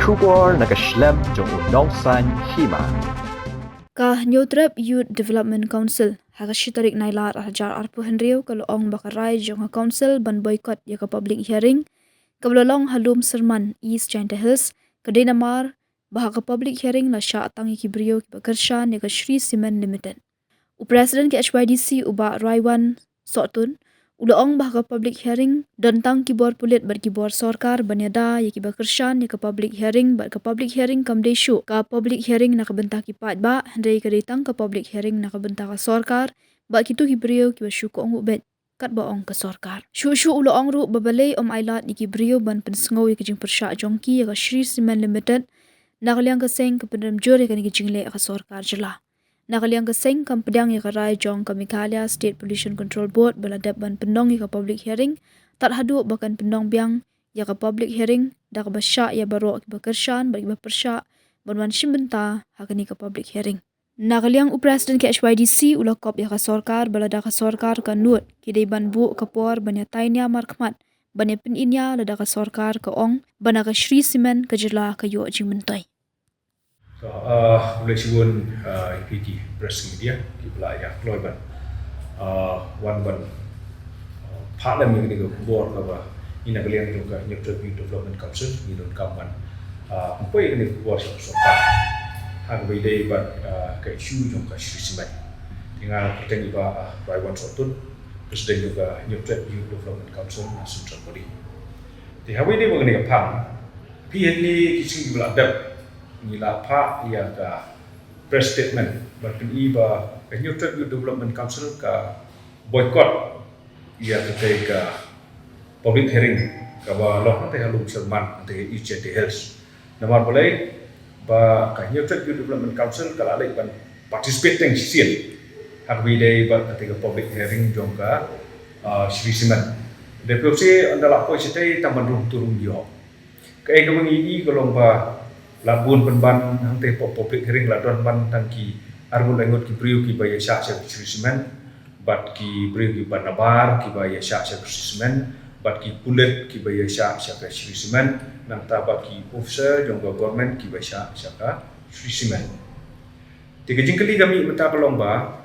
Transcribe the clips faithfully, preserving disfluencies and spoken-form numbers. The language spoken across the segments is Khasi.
Khubor na ka shlem jong u nongsaiñ hima. Ka Hynñiewtrep Youth Development Council ha ka shi tarik Nailar ar hajar arphew hynriew ka la ong ba ka rai jong ka council ban boycott ïa ka public hearing kaba la long ha Lumsyrman, East Jaintia Hills, ka dei namar ba ha ka public hearing la shah tang ïa ki briew kiba kyrshan ïa ka Shree Cement Limited. U President ka H Y D C u Bah Raiwan Sohtun u la ong ba ha ka public hearing don tang ki bor pulit bad ki bor sorkar ban ïada ïa kiba kyrshan ïa ka public hearing, bad ka public hearing kam dei shuh ka public hearing na ka bynta ki paidbah, hynrei ka dei tang ka public hearing na ka bynta ka sorkar bad kito ki briew kiba shu kohnguh beit, katba ong ka sorkar. Shuh shuh u la ong ruh ba balei ym ailad ïa ki briew ban pynsngew ïa ka jingpyrshah jong ki ïa ka Shree Cement Limited. Na ka liang ka seng ka pynrem jur ïa kane ka jingleh ka sorkar jylla. Na ka liang ka seng kam pdiang ïa ka rai jong ka Meghalaya State Pollution Control Board ba la dep ban pynlong ïa ka public hearing, tad haduh ba kan pynlong biang ïa ka public hearing da kaba shah ïa baroh kiba kyrshan bad kiba pyrshah ban wan shim bynta ha kane ka public hearing. Na ka liang u President ka H Y D C u la kop ïa ka sorkar ba lada ka sorkar ka nud, ki dei ban buh ka por ban ïa tai nia markhmat ban ïa pyni nia lada ka sorkar ka ong ba na ka Shree Cement ka jylla ka ïoh jingmyntoi. So, uh, u la chiwon, uh, ïa phi ki press media kiba la ïa kloi ban, uh, wan ban, uh, phah lem ïa kane ka khubor kaba ngi na ka liang jong ka Hynñiewtrep Youth Development Council ngi donkam ban, uh, pynpoi ïa kane ka khubor sha ka sorkar ha kaba ïadei bad, uh, ka issue jong ka Shree Cement. Te nga kyrteng i Bah, uh, Raiwan Sohtun, President jong ka Hynñiewtrep Youth Development Council na Central Body. Te ha kaba ïadei bad kane ka phang, phi hangne ki sngi kiba la dep ngi la phah ïa ka press statement ban pyni ba ka Hynñiewtrep Youth Development Council ka boycott ïa katei ka public hearing kaba long hangtei ha Lumsyrman, hangtei ha East Jaintia Hills. Namar balei? Ba ka Hynñiewtrep Youth Development Council ka la leit ban participate teng shisien ha kaba ïadei bad katei ka public hearing jong ka, ah, Shree Cement. Dei phi ong shi ynda la poi shatei tang ban rung tu rung ïoh. Kaei kaba ngi i ka long ba la bun pynban hangtei hapoh public hearing la don ban tang ki arngut laingut ki briew kiba ïa shah sha ka Shree Cement, bad ki briew kiba nabar kiba ïa shah sha ka Shree Cement, bad ki pulit kiba ïa shah sha ka Shree Cement, nangta bad ki officer jong ka government kiba shah sha ka Shree Cement. Te ka jingkylli ka mih mynta ka long ba,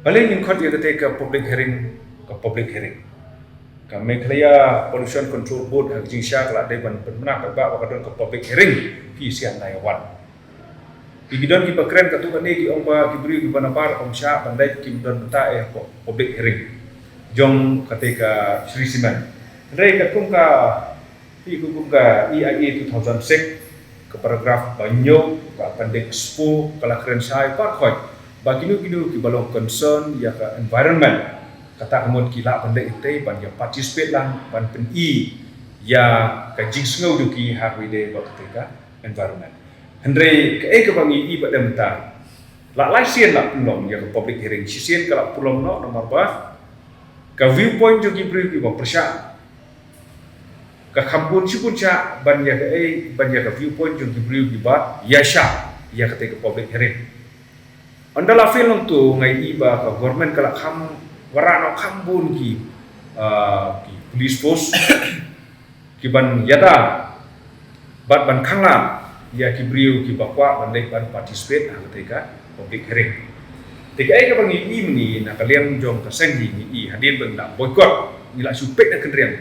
balei ngin khot ïa katei ka public hearing ka public hearing? Ka Meghalaya Pollution Control Board ha ka jingshisha ka la dei ban pynbna paidbah ba ka don ka public hearing, phi sngewthuh ïa wan. Phi ki don kiba kren katto katne ki ong ba ki briew kiba nabar ym shah ban leit, kim don bynta eh hapoh public hearing jong katei ka Shree Cement. Hynrei katkum ka Phi katkum ka E I A two thousand six, ka paragraph ba hynñiew, ka appendix four, ka la kren shai baroh khoit ba kino kino kiba long concern ïa ka environment, kata ka mut ki lah ban leit hangtei ban ïa participate lang ban pyni ïa ka jingsngew jong ki ha kaba ïadei bad katei ka environment. Hynrei kaei kaba ngi i bad mynta, la lai sien la pynlong ïa ka public hearing, shisien ka la pynlong noh namar ba ka viewpoint jong ki briew kiba pyrshah ka kham bun shibun shah ban ïa kaei, ban ïa ka viewpoint jong ki briew kiba ïa shah ïa katei ka public hearing. Ynda la pynlong to, nga i ba ka government ka la kham wanrah noh kham bun ki, ah, ki police force ki ban ïada bad ban khang lam ïa ki briew kiba kwah ban leit ban participate ha katei ka public hearing. Te kaei kaba ngi i mynne na ka liang jong ka seng hi, ngi i hadien ba ngi la boycott, ngi la shu peit na kynriang,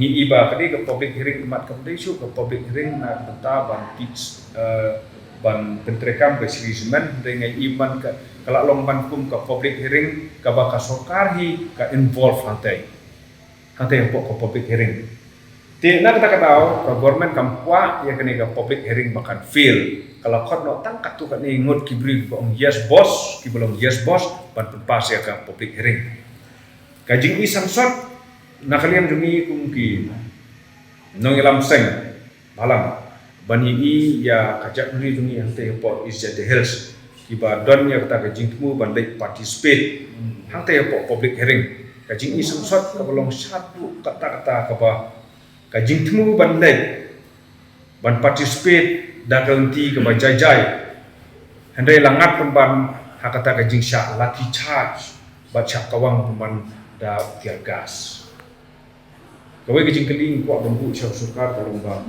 ngi i ba katei ka public hearing, imat kam dei shuh ka public hearing na ka bynta ban tih, eh, ban pyntreikam ka Shree Cement, hynrei ngi i man ka, ka la long man kum ka public hearing kaba ka sorkar hi ka involve hangtei. Hangtei hapoh ka public hearing. Te na kata ka daw ka government kam kwah ïa kane ka public hearing ba kan fail. Ka la khot noh tang katto katne ngut ki briew kiba ong yes boss, kiba long yes boss ban pynpass ïa ka public hearing. Ka jingi sangsot na ka liang jong ngi kum ki nongïalam seng balang ban ïohi ïa ka jaitbynriew jong ngi hangtei hapoh East Jaintia Hills kiba don ïa kata ka jingthmu ban leit participate hangtei hapoh public hearing. Ka jingi sangsot kaba long shaduh katta katta kaba ka jingthmu ban leit ban participate da ka lynti kaba jai jai, hynrei la ngat pynban ha kata ka jingshah lathi charge bad shah kawang pynban da u tear gas. Kawei ka jingkylli ngi kwah ban buh sha ka sorkar ka long ba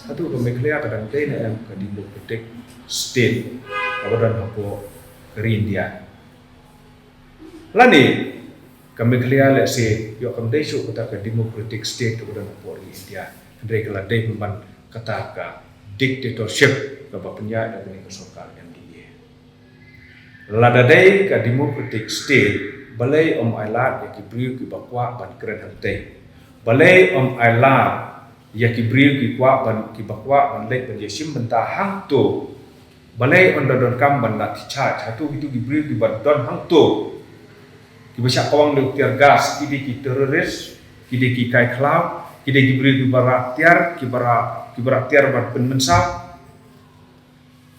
Hato ka Meghalaya ka dang dei ne em ka democratic state kaba don hapoh ka ri India? Lane ka Meghalaya lehse ïoh kam dei shuh kata ka democratic state kaba don hapoh ri India, hynrei ka la dei pynban kata ka dictatorship kaba pynïaid da kane ka sorkar M D A. Lada dei ka democratic state, balei ym ailad ïa ki briew kiba kwah ban kren hangtei? Balei ym ailad ïa ki briew ki kwah ban, kiba kwah ban leit ban ïashim bynta hangto? Balei ynda donkam ban lathi charge? Hato kito ki briew kiba don hangto, kiba shah kawang da u tear gas, ki dei ki terrorist, ki dei ki kai khlaw, ki dei ki briew kiba rah tiar, kiba rah, kiba rah tiar ban pynmynsaw?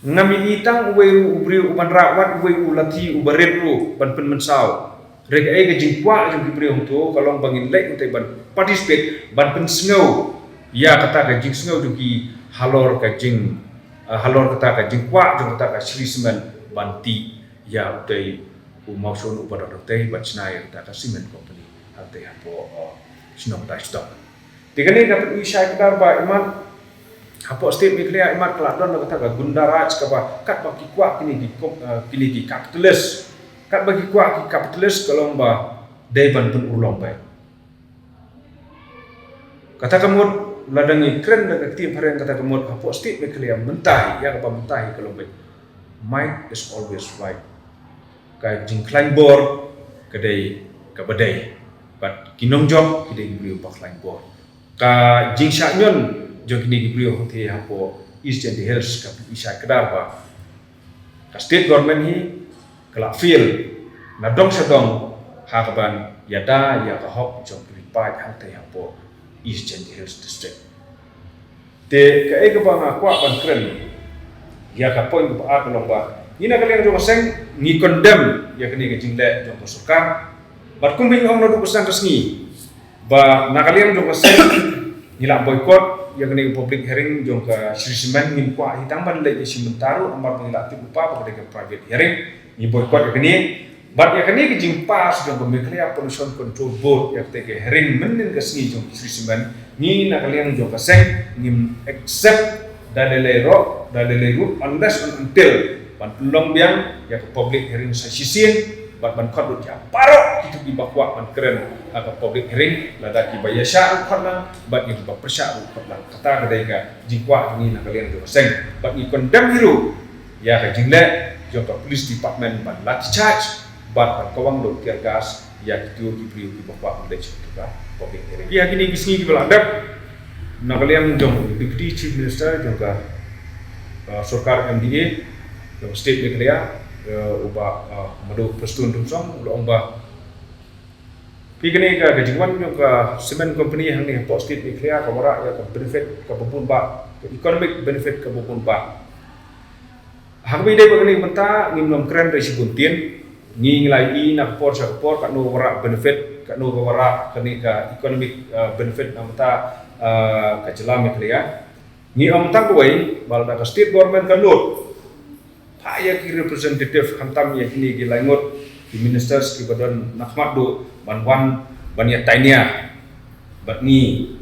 Ngam ïohi tang uwei ruh u briew uban rah, wat uwei u lathi uba rit ruh ban pynmynsaw. Hynrei kaei ka jingkwah jong ki briew hangto ka long ba ngin leit hangtei ban participate, ban pynsngew ïa kata ka jingsngew jong ki halor ka jing, ah, halor kata ka jingkwah jong kata ka Shree Cement ban tih ïa utei u mawshun uba don hangtei ban shna ïa kata ka cement company hangtei hapoh, ah, shnong Daistoh. Te kane ka pynshai kdar ba imat hapoh state Meghalaya imat ka la don kata ka gunda raj kaba katba ki kwah kine ki kom-, eh, kine ki capitalist. Katba ki kwah ki capitalist ka long ba dei ban pynurlong beit. Kata ka mut lada ngi kren da ka ktien phareng, kata ka mut hapoh state Meghalaya mynta hi, ïa kaba mynta hi ka long beit, might is always right. Ka jingkhlaiñ bor ka dei kaba dei, bad ki nongjop ki dei ki briew ba khlaiñ bor. Ka jingshah ñion jong kine ki briew hangtei hapoh East Jaintia Hills ka pynshai kdar ba ka state government hi ka la fail na dong sha dong ha kaban ïada ïa ka hok jong ki riewpaid hangtei hapoh East Jaintia Hills District. Te kaei kaba nga kwah ban kren ïa ka point kaba ar ka long ba ngi na ka liang jong ka seng ngi condemn ïa kane ka jingleh jong ka sorkar. Bad kumba ngi ong naduh ba sdang ka sngi ba na ka liang jong ka seng ngi la boycott ïa kane ka public hearing jong ka Shree Cement, ngim kwah hi tang ban leit ïashim bynta ruh namar ba ngi la tip lypa ba ka dei ka private hearing, ngi boycott ïa kane. Bad ïa kane ka jingpass jong ka Meghalaya Pollution Control Board ïa kata ka hearing mynnin ka sngi jong ka Shree Cement, ngi na ka liang jong ka seng ngim accept da lei lei ruh, da lei lei ruh, unless and until ban pynlong biang ïa ka public hearing sa shisien bad ban khot lut ïa baroh kito kiba kwah ban kren ha ka public hearing, lada kiba ïashah ruh khot lang bad ïa kiba pyrshah ruh khot lang. Kata ka dei ka jingkwah jong ngi na ka liang jong ka seng. Bad ngi condemn hi ruh ïa ka jingleh jong ka police department ban lathi charge bad ban kawang da u tear gas ïa kito ki briew kiba kwah ban leit sha kito ka public hearing. Ïa kine ki sngi kiba la dep, na ka liang jong u Deputy Chief Minister jong ka, uh, sorkar M D A jong ka state Meghalaya, uh, u Bah, uh, Madu Prestone Tynsong, u la ong ba phi, kane ka, ka jingwan jong ka cement company hangne hapoh state Meghalaya ka wanrah ïa ka benefit kaba bun bah, ka economic benefit kaba bun bah. Ha kaba ïadei bad kane ka bynta ngim nym kren da shibun ktien. Ngi, ngi la ïohi na ka por sha ka por katno ka wanrah benefit, katno ka wanrah kane ka economic, uh, benefit na ka bynta, uh, ka jylla Meghalaya. Ngi ong tang kawei ba lada ka state government ka nud, phah ïa ki representative khamtam ïa kine ki lai ngut ki ministers kiba don na khmat duh ban wan ban ïatainia bad ngi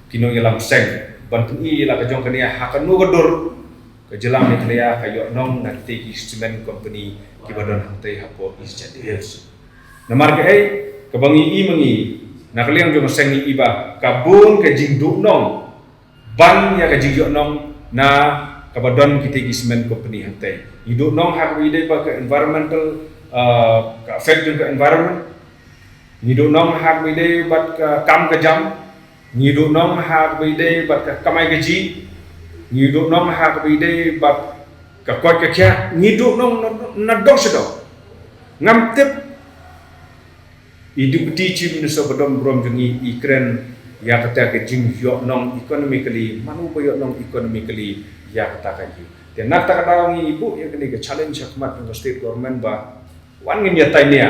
ki nongïalam seng ban pyni ïa la ka jong ka nia ha kano ka dur ka jylla Meghalaya ka ïoh nong na kitei ki cement company kiba don hangtei hapoh East Jaintia Hills. Namar kaei, kaba ngi i ma ngi na ka liang jong ka seng ngi i ba ka bun ka jingduh nong ban ïa ka jingïoh nong na kaba don kitei ki cement company hangtei. Ngi duh nong ha kaba ïadei bad ka environmental, uh, ka effect jong ka environment. Ngi duh nong ha kaba ïadei bad ka kam ka jam. Ngi duh nong ha kaba ïadei bad ka kamai kajih. Ngi duh nong ha kaba ïadei bad ka koit ka khiah. Ngi duh nong na, na dong sha dong. Ngam tip i Deputy Chief Minister ba don burom jong ngi i kren ïa kata ka jingïoh nong economically, mano ba ïoh nong economically ïa kata ka jing. Te na kata ka daw ngi buh ïa kane ka challenge ha khmat jong ka state government ba wan ngin ïatainia.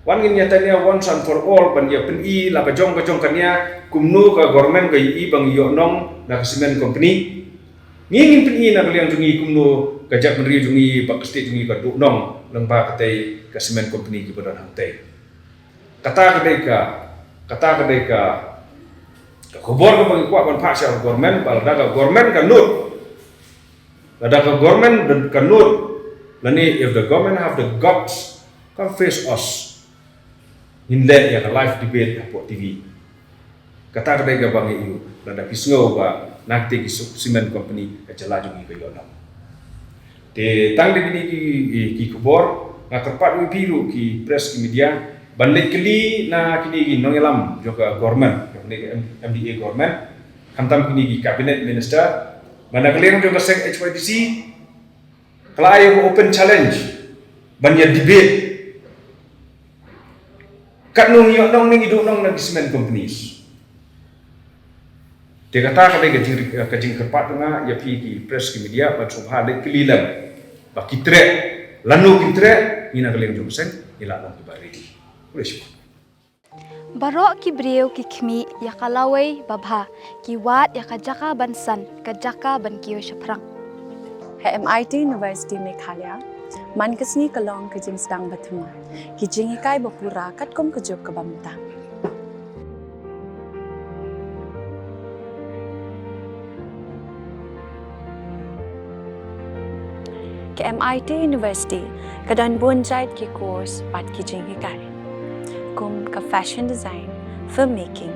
Wan ngin ïatainia once and for all ban ïa pyni la ka jong ka jong ka nia kumno ka government ka ïohi ba ngi ïoh nong na ka cement company. Ngi ngin pyni na ka liang jong ngi kumno ka jaitbynriew jong ngi bad ka state jong ngi ka duh nong lyngba katei ka cement company kiba don hangtei. Kata ka dei ka, kata ka dei ka Ka khubor kaba ngi kwah ban phah sha ka government, ba lada ka government ka nud, lada ka government ka nud, lane if the government have the guts, come face us. Ngin leh ïa ka live debate hapoh T V. Kata ka dei kaba ngi ïoh, lada ki sngew ba na kitei ki su-, cement company ka jylla jong ngi ka ïoh nong. Te tang da kine ki, ki, ki khubor, nga kyrpad ïa phi ruh ki press ki media ban leit kylli na kine ki nongïalam jong ka government, jong kane ka M-, M D A government, khamtam kine ki cabinet minister, ba na ka liang jong ka seng H Y D C ka la ai ïa ka open challenge ban ïa debate. Katno ngi ïoh nong ne ngi duh nong na ki cement companies. Te kata ka dei ka jing, ka jingkyrpad nga ïa phi ki press ki media ban sngewbha leit kylli lem ba ki treh, lano ki treh, ngi na ka liang jong ka seng ngi lah long kiba ready. Khublei shibun. Baroh ki briew ki khmih ïa ka lawei babha, ki wad ïa ka jaka ban san, ka jaka ban kiew shaphrang. Ha M I T University Meghalaya, man ka sngi ka long ka jingsdang ba thymmai, ki jinghikai ba pura katkum ka juk kaba mynta. Ka M I T University ka don bun jait ki course bad ki jinghikai, kum ka fashion design, filmmaking,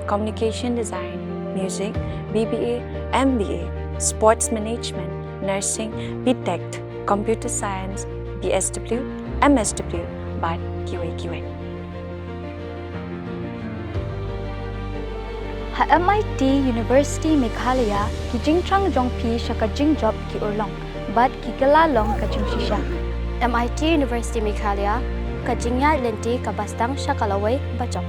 communication design, music, B B A, M B A, sports management, nursing, B Tech, computer science, B S W, M S W, bad kiwei kiwei. Ha M I T University Meghalaya, ki jingthrang jong phi sha ka jingjop ki urlong bad ki kylla long ka jingshisha. M I T University Meghalaya, ka jingïaid lynti kaba sdang sha ka lawei bajop.